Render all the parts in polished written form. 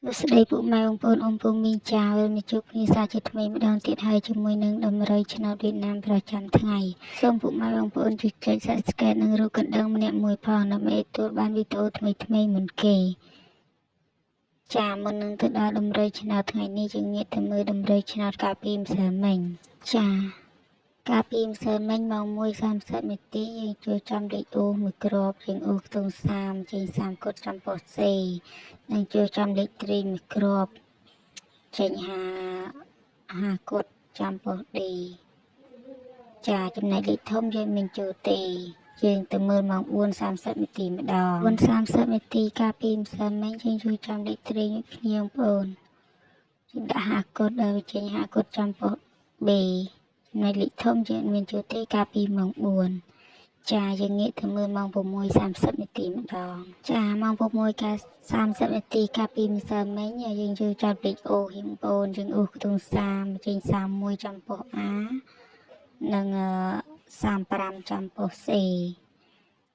សួស្តីពុកម៉ែបងប្អូនអ៊ំពងមីងចាវិលមកជួបគ្នាសាជាថ្មីម្ដងទៀតហើយជាមួយនឹងតម្រុយឆ្នោតវៀតណាមប្រចាំថ្ងៃសូមពុកម៉ែបងប្អូនជួយចុច Subscribe និងរូបកណ្ដឹងម្នាក់មួយផងដើម្បីទទួលបានវីដេអូថ្មីៗមុនគេចាមុននឹងទៅដល់តម្រុយឆ្នោតថ្ងៃនេះយើងងាកទៅមើលតម្រុយឆ្នោតកាលពីម្សិលមិញចាកាលពីម្សិលមិញម៉ោង1:30នាទីយើងចូលចំលេខអូមួយគ្រាប់យើងអូខ្ទង់30ចេញ30គត់ចំប៉ុស្តិ៍ C និងចូលចំលេខត្រីមួយគ្រាប់ចេញ5 5គត់ចំប៉ុស្តិ៍ D ចាចំណែកលេខធំយើងមានចូលទេយើងទៅមើលម៉ោង4:30នាទីម្ដង4:30នាទីកាលពីម្សិលមិញយើងជួយចំលេខត្រីដូចគ្នាបងប្អូនយើងដាក់5គត់ដល់វាចេញ5គត់ចំប៉ុស្តិ៍ B ចំណែកលេខធំយើងមានចូលទេកាលពីម៉ោង4ចាយើងងាកទៅមើលម៉ោង6:30នាទីម្ដងចាម៉ោង6:30នាទីកាលពីម្សិលមិញយើងចូលចតលេខអូបងប្អូនយើងអូខ្ទង់30ចេញ31ចំពោះ A និង35ចំពោះ C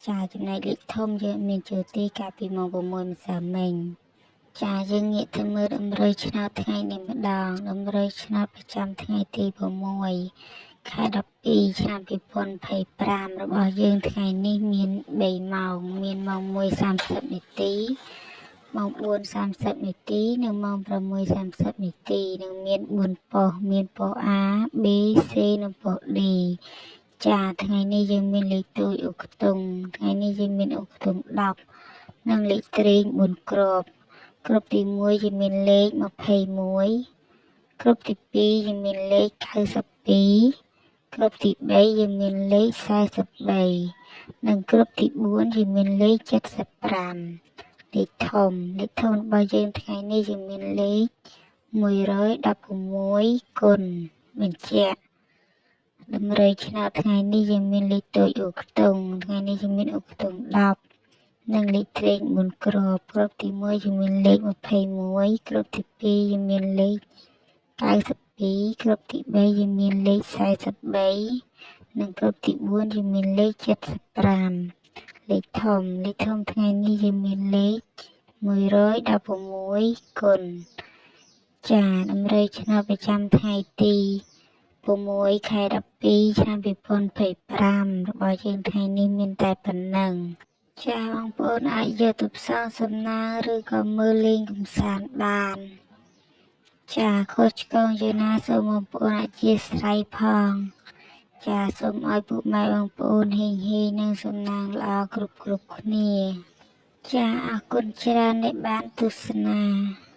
ចាចំណែកលេខធំយើងមានចូលទេកាលពីម៉ោង6ម្សិលមិញចាយើងងាកទៅមើលតម្រុយឆ្នោតថ្ងៃនេះម្ដងតម្រុយឆ្នោតប្រចាំថ្ងៃទី6ខែ12ឆ្នាំ2025របស់យើងថ្ងៃនេះមាន3ម៉ោងមានម៉ោង1:30នាទីម៉ោង4:30នាទីនិងម៉ោង6:30នាទីនិងមាន4ប៉ុស្តិ៍មានប៉ុស្តិ៍ A B C និងប៉ុស្តិ៍ D ចាថ្ងៃនេះយើងមានលេខទូចឧខ្ទង់ថ្ងៃនេះយើងមានឧខ្ទង់10និងលេខត្រេង4គ្រាប់គ្រាប់ទី1យើងមានលេខ21គ្រាប់ទី2យើងមានលេខ92គ្រាប់ទី3យើងមានលេខ43និងគ្រាប់ទី4យើងមានលេខ75លេខធំលេខធំរបស់យើងថ្ងៃនេះយើងមានលេខ116គុណបញ្ជាក់តម្រុយឆ្នោតថ្ងៃនេះយើងមានលេខតូចឧខ្ទង់ថ្ងៃនេះយើងមានឧខ្ទង់10និងលេខត្រេង4គ្រាប់គ្រាប់ទី1យើងមានលេខ21គ្រាប់ទី2យើងមានលេខ92គ្រាប់ទី3យើងមានលេខ43និងគ្រាប់ទី4យើងមានលេខ75លេខធំលេខធំថ្ងៃនេះយើងមានលេខ116គុណចាតម្រុយឆ្នោតប្រចាំថ្ងៃទី6ខែ12ឆ្នាំ2025របស់យើងថ្ងៃនេះមានតែប៉ុណ្ណឹងចាបងប្អូនអាចយកទៅផ្សងសំណាងឬក៏មើលលេងកម្សាន្តបានចាខុសឆ្គងយ៉ាងណាសូមបងប្អូនអធ្យាស្រ័យផងចាសូមឲ្យពុកម៉ែបងប្អូនហេងហេងនិងសំណាងល្អគ្រប់គ្រប់គ្នាចាអរគុណច្រើនដែលបានទស្សនា។